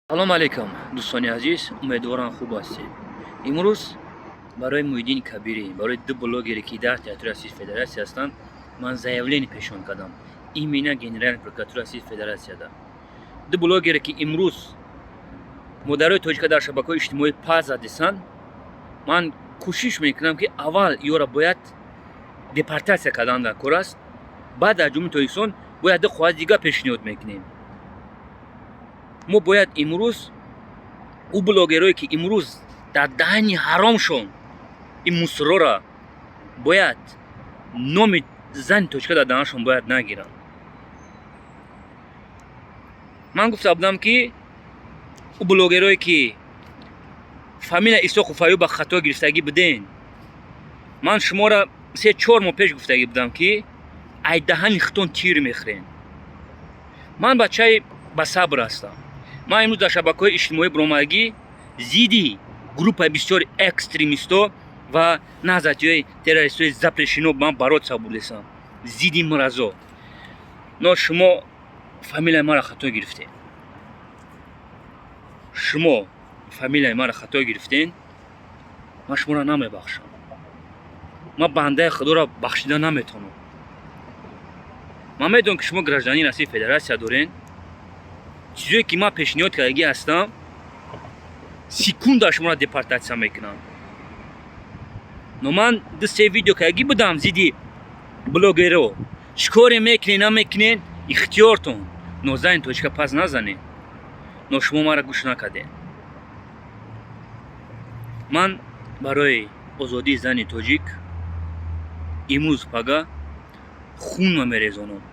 Салом алейкум, дӯстони азиз, умедворам, хуб ҳастед. Имрӯз барои Муҳиддини Кабирӣ, барои ду блогере, ки дар территорияи Российской Федерация ҳастанд, ман заявление пешниҳод кардам именно Генеральная прокуратура Российской Федерацияда. Ду блогере, ки имрӯз модарои тоҷика дар шабакаҳои иҷтимоӣ пас задисанд, ман кӯшиш мекунам, ки аввал ёра бояд депортатсия кардан дар кор аст, баъд дар Ҷумҳурии Тоҷикистон бояд ду қоғази дига пешниҳод мекунем. Мо бояд имрӯз ӯ блогерое, ки имрӯз дар даҳани ҳаромшон ин мусорора бояд номи зани тоҷика дар даҳаншон бояд нагиранд. Ман гуфта будам, ки ӯ блогерое, ки фамилия Исоқу Фаюба хато гирифтагӣ буден, ман шуморо 3-4 моҳ пеш гуфтагӣ будам, ки ай даҳани хитон тир мехӯрен. Ман бачаи ба сабр ҳастам. Ман имрӯз дар шабакаҳои иҷтимоӣ баромадагӣ зидди группаи бисёри экстремистҳо ва наҳзатиҳои террористҳои запрещено ман бороться бурдесам зидди мразо. Но шумо фамилияи маро хато гирифтед, шумо фамилияи маро хато гирифтен. Ман шуморо намебахшам. Ман бандаи худоро бахшида наметавонам. Ман медонам, ки шумо гражданин Российской Федерация дорен. Чизое, ки ман пешниҳод кардагӣ ҳастам, секунда шуморо депортатсия мекунам. Но ман ду се видео кардагӣ будам зидди блогеро. Чӣ коре мекунед, намекунед, ихтиёртон, но зани тоҷика пас назанед. Но шумо маро гӯш накардед. Ман барои озодии зани тоҷик имрӯз пага хунма мерезонам.